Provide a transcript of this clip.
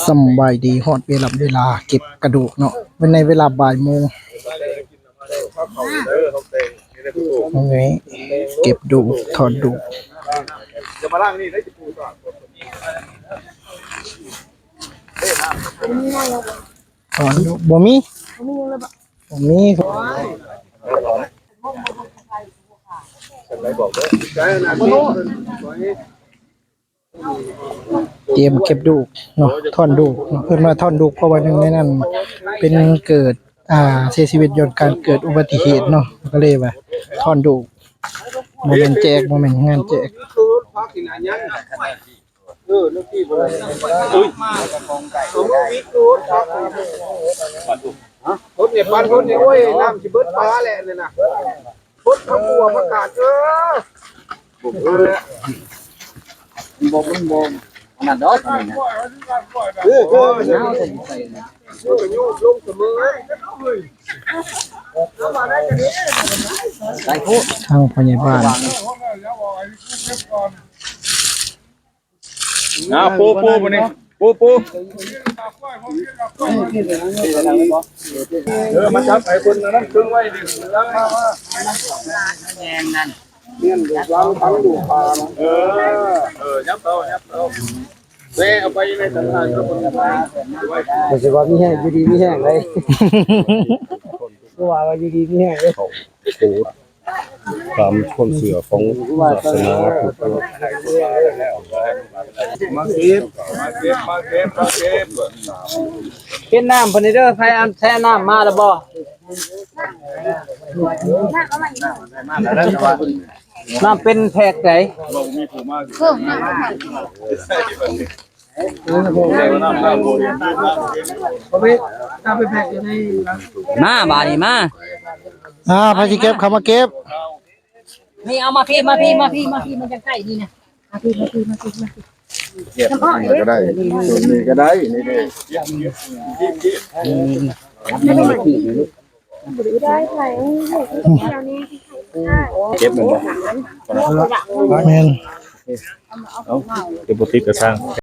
ສຳບາຍດີ ຮອດເວລາ ເວລາເກັບກະດູກເນາະ ໃນເວລາບ່າຍໂມງ. ນີ້ເກັບດູກ ຖອນດູກ ຖອນດູກ ບໍ່ມີ ບໍ່ມີ. ຕຽມເກັບດູກເນາະ ຖອນດູກເນາະ ເອີ້ນວ່າຖອນດູກ ເພາະວ່າໜຶ່ງໃນນັ້ນເປັນເກີດ ອ່າ ເສຍຊີວິດຍ້ອນການເກີດອຸບັດຕິເຫດເນາະ ກໍເລີຍວ່າຖອນດູກ ບໍ່ແມ່ນແຈກ ບໍ່ແມ່ນງານແຈກ. ເອີ ເລື່ອງທີ່ບໍ່ໄດ້ ເອີ ເອົາມືວິດໂລດ ຄົນນີ້ ປັນຄົນນີ້ ໂອ້ຍ ນ້ຳຊິເບິດປາແຫຼະນີ້ນະ ຄົນເຂົາປົວປະກາດ ເອີ ບໍ່ ມັນບໍ່ ມັນບໍ່ອັນນັ້ນດອກ ອັນນີ້ນະ ເອີ ເອີ ເອີ ເອີ ໂຍກລົງສະເໝີ ໄດ້ໂພດ ທາງພະຍາບານ ເອົາ ປູ ປູ ບາດນີ້ ປູ ປູ ເອີ ມາຈັບໃຫ້ເພິ່ນອັນນັ້ນເຄິ່ງໄວ້ນີ້ ແມ່ນນັ້ນ ແມ່ນ ເອີ ເອີ ຍັບເອົາ ຍັບເອົາ ແວ່ເອົາໄປໃນຕະຫຼາດ ກໍບໍ່ໄດ້ ກໍຊິວ່າມີແຮງ ຢູ່ດີມີແຮງເດ້ ຄືວ່າ ວ່າຢູ່ດີມີແຮງເດ້. ຕາມຄວາມເຊື່ອຂອງສາສະໜາພຸດ. ມາເກັບ ມາເກັບ ມາເກັບ ມາເກັບ ເປັນນ້ຳເພິ່ນເດີ ໃຜເອົາແຊ່ນ້ຳມາແລ້ວບໍ່? ນ້ຳເປັນແພັກໃດ? ມາບາດນີ້ມາ ອ່າ ໃຜຊິເກັບ ເຂົ້າມາເກັບ ນີ້ ເອົາມາພີ້ ມາພີ້ ມາພີ້ ມາພີ້ ມັນຈັ່ງໃກ້ນີ້ນະ ມາພີ້ ມາພີ້ ມາພີ້ ມາພີ້ ເກັບ ນີ້ກໍໄດ້ ນີ້ກໍໄດ້ ນີ້ເດ້ ເກັບແມ່ນບໍ່? ແມ່ນ ເອົາ ເກັບບໍ່ຕິດກໍຊ່າງ